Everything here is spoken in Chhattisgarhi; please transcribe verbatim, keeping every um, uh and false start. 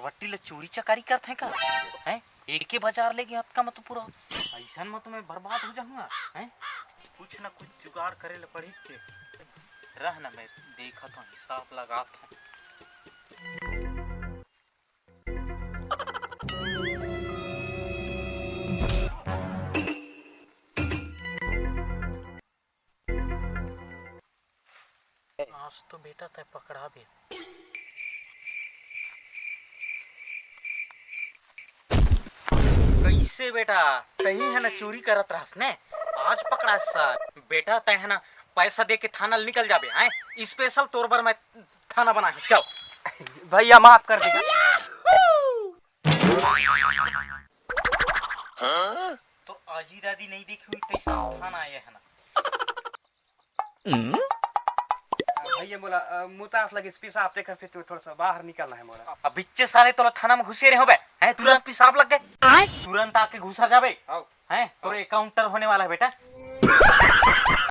पट्टी ले चोरी चकारी करथे का? हैं? एके बाजार लेगे हतका म तो पूरा। अइसन म तो मैं बर्बाद हो जाहूंगा, हैं? कुछ ना कुछ जुगाड़ करे ले पड़ही के। रह ना, मैं देखत हूँ, हिसाब लगात हूँ। आज तो बेटा तै पकड़ाबे। कइसे बेटा, तहीं ह ना चोरी करत रहस ने, आज पकड़ास सर। बेटा तै ह ना पैसा दे के थाना ले निकल जाबे, हैं? स्पेशल तोर बर मैं थाना बनाहूं, चल। भैया माफ कर देगा। तो आजी दादी नहीं देखी हुई तैसा थाना आया है ना। भैया मोला अ, मुतास लगिस पेशाब, तेकर से तू थोड़ा सा बाहर निकलना है मोला। अब बिच्चे साले तोला थाना में घुसे रहे होबे, हैं? तुरंत पेशाब लग गए, तुरंत आके घुसा जाबे। आओ। हैं? तोरे काउंटर होने वाला है बेटा।